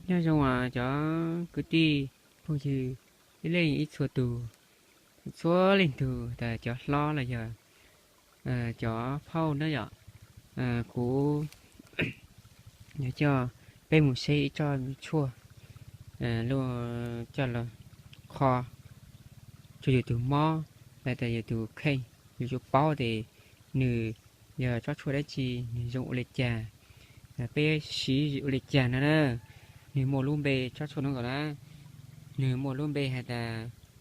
Nyob zoo cov kwv tij phooj ywg ib leej ib txhua tus, txhua leej tug tas cov hlob los yog cov phauj na yom. Kuv yuav coj peb mus saib ib tsob tshuaj luaj coj los kho rau yus tus mob, los tas yus tus kheej, yus yuav paub tias nws yog tsob tshuaj dab tsi, nws zoo ua li cas, peb siv ua li cas no na. Nws muaj lub npe, tsob tshuaj no nkaus na, nws muaj lub npe has tas,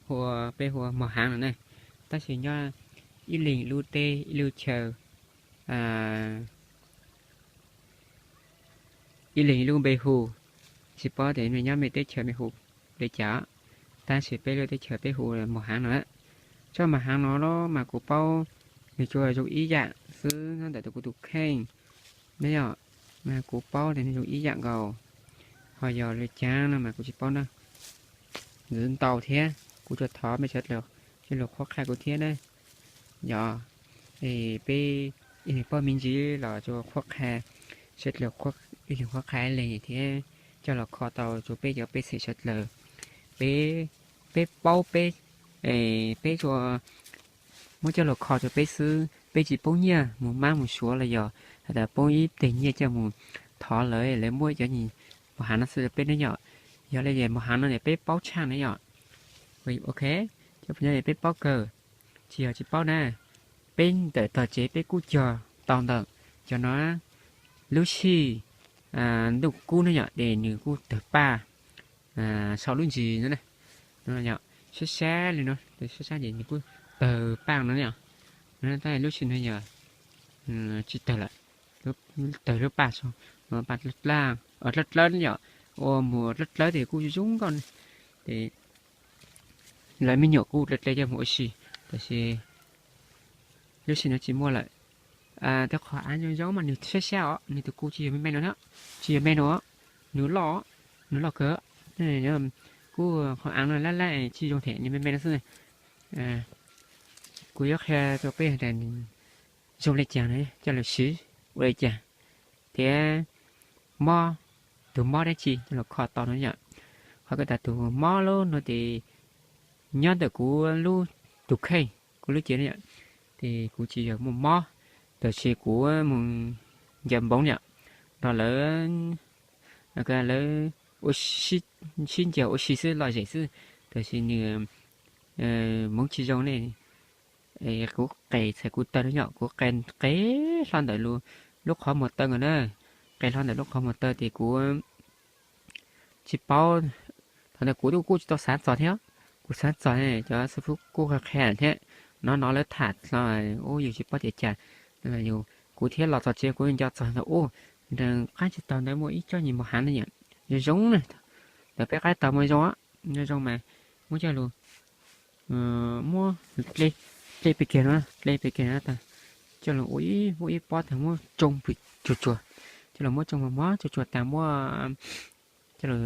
hu, peb hu ua mos hav no na. Tab sis nyob ib leeg lub teb ib lub chaw, ib leeg lub npe hu, tsis paub tias nyob mej teb chaws mej hu li cas, tab sis peb lub teb chaws peb hu mos hav no. Tsob mos hav no los mas kuv paub nws tsuas zoo ib yam xwb ntawm kuv tus kheej na yom, mas kuv paub tias nws zoo ib yam nkaus. Ho yog li cas no mas kuv tsis paub na, ntau thiab, kuv tsuas thov mej sawv daws coj los qhuab qha kuv thiab na. Yog peb ib leeg paub me ntsis los tsuas qhuab qha, sawv daws ib leeg qhuab qha ib leeg thiab, coj los kho tau rau peb cov pej xeem sawv daws. Peb, peb paub peb, peb tsuas muab coj los kho rau peb xwb, peb tsis poob nyiaj mus mab mus suav los yog has tas poob ib teg nyiaj coj mus thov lawv, lawv muab cov mos hav no xwb rau peb ne yom. Yog li mos hav no peb paub tshaj ne yom. Ok, cov phooj ywg, peb paub kawg, tsis yog tsis paub na. Peb ntawm tog tsev peb kuj cog tau ntawm cov no, lub sij ntuj kub na yom, ces nws kuj tawg paj sau lub ntsis no, sab sab li no, sab sab ces nws kuj tawg paj no yom. Tab lub sij no yog tsis tawg lawm, tawg lub paj sau, paj dlawb dlawb yom, ua mus dlawb dlawb ces kuj zoo nkauj ne. Ces lawv me nyuam kuj dle dle coj mus ua si, tab sis lub sij no tsis muaj lawm. Tej qhov av zoo zoo mas nws sab sab os, nws tus ku tsis yog me me no, tsis yog me no, nws loj, nws loj kawg. Kuj qhov av no lab lab tsis zoo them, nws me me no xwb. Kuv yuav qhia rau peb tias zoo li cas na, coj los siv ua li cas, thiab mob, tus mob dab tsi coj los kho tau no yom. Qhov koj tas tus mob lub no ces nyob ntawm kuv lub, tus kheej, kuv lub cev no yom, ces kuv tsis yog muaj mob, tab sis kuv mus ncaws npoov yom, nrog lawv, lawv ua, sib ncaws ua si xwb, lom zem xwb, tab sis nws hmoov tsis zoo ne. Kuv qes txhais kuv taw no yom, kuv qes, qes hlo ntawm lub qhov muag taw nkaus na, qes hlo ntawm lub qhov muag taw ces kuv tsis paub, thaum ntawd kuv kuj tsis tau xav txog thiab, kuv xav txog cov xib fwb kuj qhia qhia thiab, no no lawv tham hlo, ub, yus tsis paub tias cas, yus, kuv thiaj los txog tsev kuv nco txog ntawd ub, nraim qab tsis tau ntawd muaj ib tsob nyuag mos hav no yom, zoo zoo na, ntawm peb qaib taug mas zoo, zoo zoo mas muab coj lus, muab dle, dle pem kiag no, dle pem kiag no tas, coj lus ua ib, muab ib pob tag muab tsoo pem tsuag tsuag, coj lus muab tsoo mos mos tsuag tsuag tas muab coj lus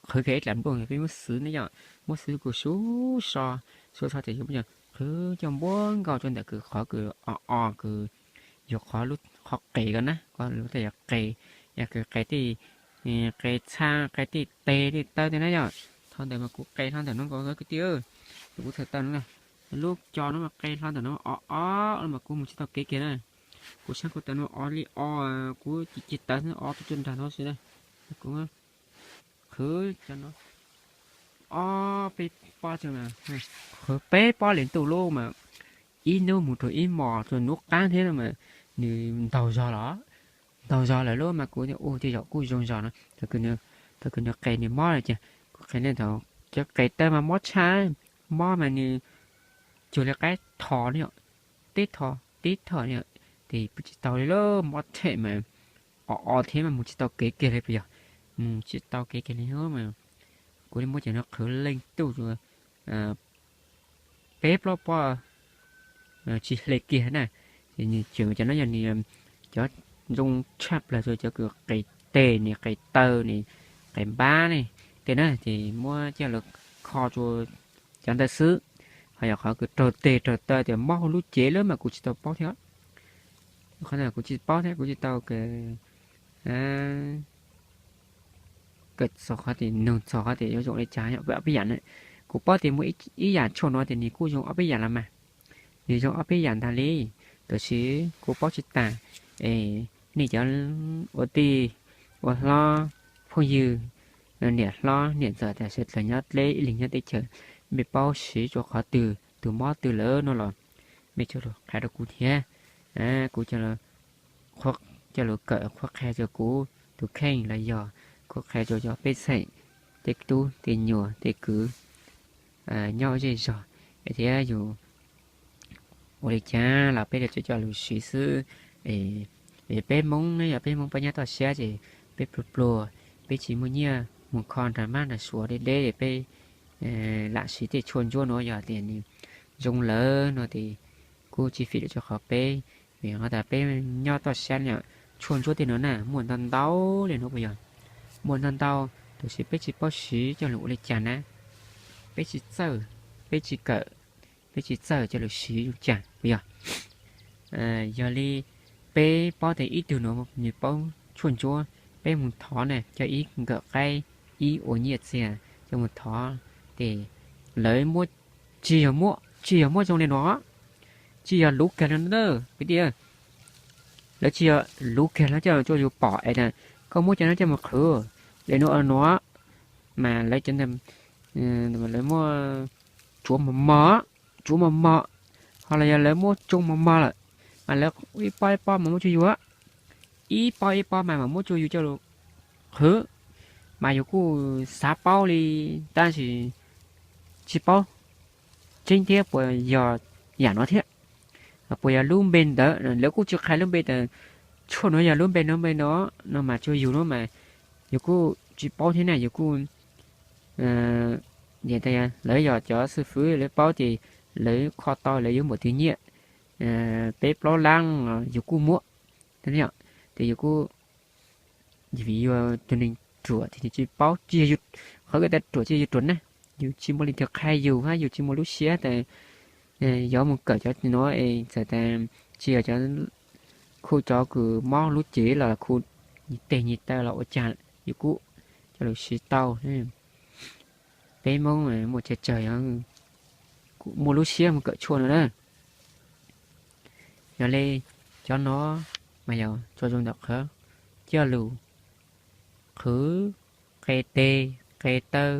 qhwv kiag ib dlam nplooj, peb muab xwv ne yom, muab xwv kws sub so, sub so ces yus muab coj qhwv coj npuab nkaus rau ntawm kws qhov kws o o kws yus qhov, qhov qes ko na, ko lus tej yog qes, yog kws qes tej, qes txha, qes tej tes tej taw tej na yom. Thaum ntawd mas kuv qes hlo ntawm no nkaus kwv tij, kuv txhais taw no na, lub co no mas qes hlo ntawm no o o mas kuv mus tsis tau kev kiag na. Kuv saib kuv taw no o li o, kuv ci ci tawv o tu tu nrag no xwb na. Kuv qhwv cov no ob peb pob, qhwv peb pob li ntuj lub mas ib hnub mus rau ib hmos rau hnub qab thiab no mas nws ntaug zog los, ntaug zog lawm lub mas kuv tias ua tej zaum kuj zoo zog no. Thaum kws nws qes nws mob lawm ces kuv qes ne, thaum cov qes taw mas mob tshaj, mob mas nws cuag li qaib tho ne yom, tib tho tib tho ne yom, ces pw tsis tau li lub mob them mas o o thiab mas mus tsis tau kev kiag li puas yog? Mus tsis tau kev kiag li mas kuv li muab cov no qhwv leej tuj peb plaub pob tsis hle kiag na. Ces nws tseem cov no yog nws cov zoo tshaj plaws rau cov kws qes tes ne, qes taw ne, qes npab ne, tej na ces muab coj lus kho rau cov ntawd xwb. Ho yog qhov kws raug tes raug taw tias mob hauv lub cev lawm mas kuv tsis tau paub thiab. Qhov ntawd kuv tsis paub thiab, kuv tsis tau kws kawm txog qhov tias, nug txog qhov tias yuav zoo li cas ob peb yam na. Kuv paub tias muaj ib yam tshuaj no tias nws kuj zoo ob peb yam los mas, nws zoo ob peb yam ntag li, tab sis kuv paub tsis tas. Es nej cov ua tij ua hlob, phooj ywg, niam hlob niam ntxawm tas sawv dlawg nyob dleb ib leeg nyob teb chaws, peb paub siv rau qhov twg, tus mob twg lawm no los mej coj lug qha rau kuv thiab. Kuv coj lug kawm qhuab qhia rua kuv tus kheej los yog qhuab qhia rua cov pej xeem, tej tub tej nyuam tej kwv nyob zej zog, thiab yus ua li cas los peb coj lug siv xwb. Peb Hmoob ne, yog peb Hmoob peb nyob toj siab ces peb pluag pluag, peb tsis muaj nyiaj mus kho nrag mab nrag suav deb deb, peb lam siv tej tshuaj ntsuab no, yog tias nws zoo lawm no ces kuj tsis fim lawm rua qhov peb, vim qhov tas peb nyob toj siab no, tshuaj ntsuab tej no na muaj ntau ntau li no puas yog? Muaj ntau ntau, tab sis peb tsis paub siv coj lug ua li cas na, peb tsis txawj, peb tsis kawm, peb tsis txawj coj lug siv zoo cas puas yog? Yog li peb paub tias ib tug nuav nws paub tshuaj ntsuab, peb mus thov na, coj ib nkawm qaib, ib ua nyiaj txiag coj mus thov, ces lawv muab, tsis yog muab, tsis yog muab zoo li no, tsis yog luv kag li no kwv tij, lawv tsis yog luv kag los coj rua yus pom es tas koj muab cov no coj mus qhwv li no no, mas lawv cov ntawd lawv muab tsuav mos mos, tsuav mos mos, ho los yog lawv muab tsoo mos mos lawm, mas lawv ib pob ib pob mas muab tsua yus, ib pob ib pob mas mas muab tsua yus coj lug qhwv, mas yus kuj xav paub li, tab sis tsis paub tseeb thiab puas yog yam no thiab, puas yog lub npe ntawd, lawv kuj tsis qha lub npe tas tshuaj no yog lub npe no npe no, no mas tsua yus no mas yus kuj tsis paub thiab na, yus kuj, lawv yog cov xib fwb lawv paub ces lawv kho tau lawv yuav npaum twg nyiaj, peb plaub lab los yus kuj muab, ces yus kuj, vim yus tus neeg ruam ces tsis paub, tsis yog, qhov kws tas ruam tsis yog yus ruam na, yus tsis muaj leej twg qha yus hab yus tsis muaj lub siab tas yuav mus kawm cov no es txawm tas tsis yog cov, khu cov kws mob lub cev los khu nyias teg nyias taw los ua cas, yus kuj coj lug siv tau. Peb Moob muaj tsawg tsawg yog muaj lub siab mus kawm tshuaj no na. Yog li cov no mas yog tso zoo ntawm qhov coj lug qhwv qe teg qe taw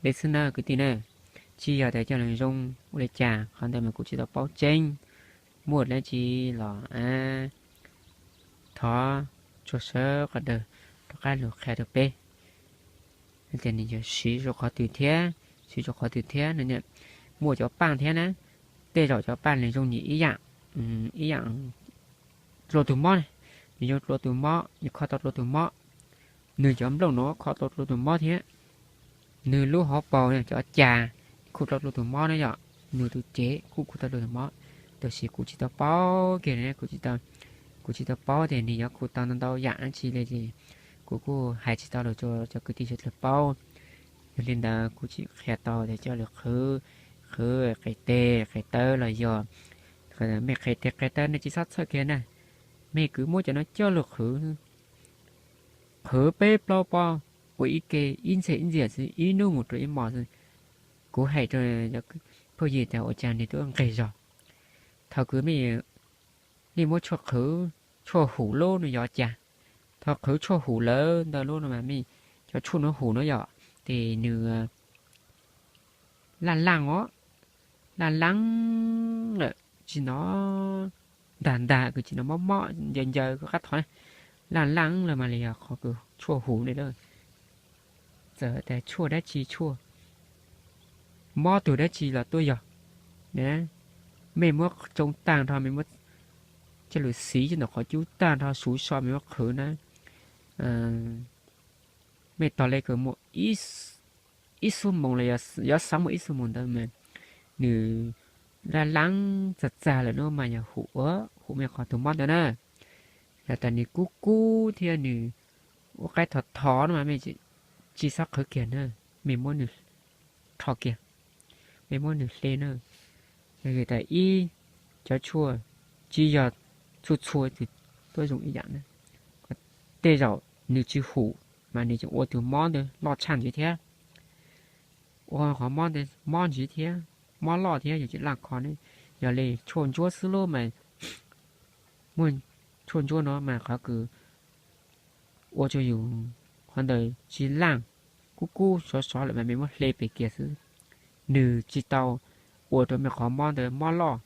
li xwb na kwv tij na. Tsis yog tas coj lug zoo ua li cas, qhov ntawd mas kuv tsis tau paub tseeb. Muaj dab tsi los thov tsuag sawv qhov dawg rov qab lug qhia rau peb tias nws yog siv rau qhov twg thiab, siv rau qhov twg thiab no. Muaj cov paaj thiab na, tej zaum cov paaj nws zoo nyias ib yaam, ib yaam dlua tug mob ne, nws zoo dlua tug mob, nws kho tau dlua tug mob. Nws cov nplooj no kho tau dlua tug mob thiab. Nws lub hauv paus cov cas kho tau dlua tug mob na yom, nws tus cev kuj kho tau dlua tug mob. Tab sis kuv tsis tau paub kiag, kuv tsis tau paub tias nws yuav kho tau ntau ntau yaam dab tsi li ces kuv kuj hais tsis tau lug rua cov kwv tij sawv dlawg paub. Yog li ntawd kuv tsis qhia tau tias coj lug qhwv, qhwv qe teg qe taw los yog, mej qe teg qe taw nej tsis txhob txhawj kiag na. Mej kws muab cov no coj lug qhwv, qhwv peb plaub pob ua ib ke, ib ntxhia ib ntxias xwb, ib nub mus rua ib mos xwb. Kuv hais rua phooj ywg tas ua cas nws tub nqeg zog. Thaum kws mej, mej muab tshuaj qhwv, tshuaj hum lub no yog cas, thaum qhwv tshuaj hum lawm ntawm lub no mas mej, cov tshuaj no hum no yom, ces nws laj laj os, laj laj lawm, tsis hnov ntag ntag, kws tsis hnov mob mob ncaws ncaws kws qab thov, laj laj lawm mas li yog qhov kws tshuaj hum li lawm. Txawm tas tshuaj dab tsi, tshuaj mob tug dab tsi los tuaj yog, mej muab tsoo taag nrho, mej muab coj lug xiv coj ntawm qhov cub taag nrho, suv so mej muab qhwv na, mej tog le kws muaj ib xuab moos los yog xaab muaj ib xuab moos ntawd mas nws laj laj txag txag lawm no mas yog hum, hum mej qhov tug mob ntawd na. Yog tas nws kub kub thiab nws ua qaib thov thov no mas mej tsis txhob qhwv kiag na, mej muab nws rho kiag, mej muab nws hle na. Yog tas ib, cov tshuaj tsis yog txhua txhua twg tuaj zoo ib yaam na. Tej zaum nws tsis hum, mas nws tseem ua tus mob ntawd loj tshaj ntawd thiab. Ua qhov mob ntawd mob ntawd thiab, mob loj thiab, yog tsis laj kho ne. Yog li tshuaj ntsuab xwb lub mas, muaj tshuaj ntsuab no mas qhov kws ua rua yus qhov ntawd tsis laj, kub kub sov sov lawm mas mej muab hle pem kiag xwb. Nws tsis tau ua rua mej qhov mob ntawd mob loj,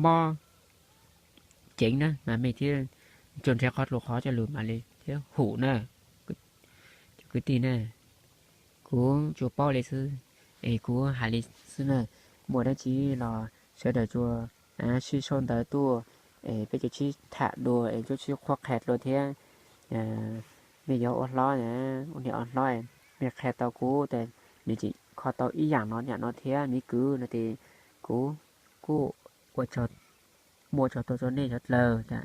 mob ceev na mas mej thiaj tsuas nrhiav qhov dlua qhov coj lug mam li thiab hum na. Cov kwv tij na, kuv tsuas paub li xwb, es kuv hais li xwb na. Muaj dab tsi los sawv daws tsuas sib sau ntawv tuaj, es peb tsuas sib tham dua es tsuas sib qhuab qhia dua thiab. Mej yuav ua hlob, ua niam ua hlob, mej qhia tau kuv tas nws tseem kho tau ib yaam no niam no thiab miv kwv no tes kuv kuj ua tsaug, muaj tsaug tuaj rua nej cov dlawg tas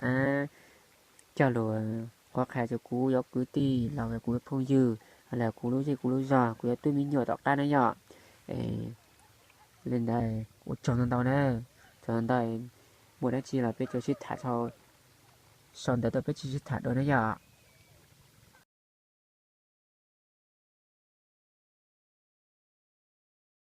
coj lug qhuab qhia rua kuv cov kwv tij los kuv cov phooj ywg, los kuv lub zej kuv lub zog, kuv cov tub me nyuam tom qab na yom. Li ntawd ua tsaug ntau ntau na, tsaug ntau ntau. Muaj dab tsi los peb tsuas sib tham sau, sau ntawv tuaj peb tsuas sib tham dua na yom.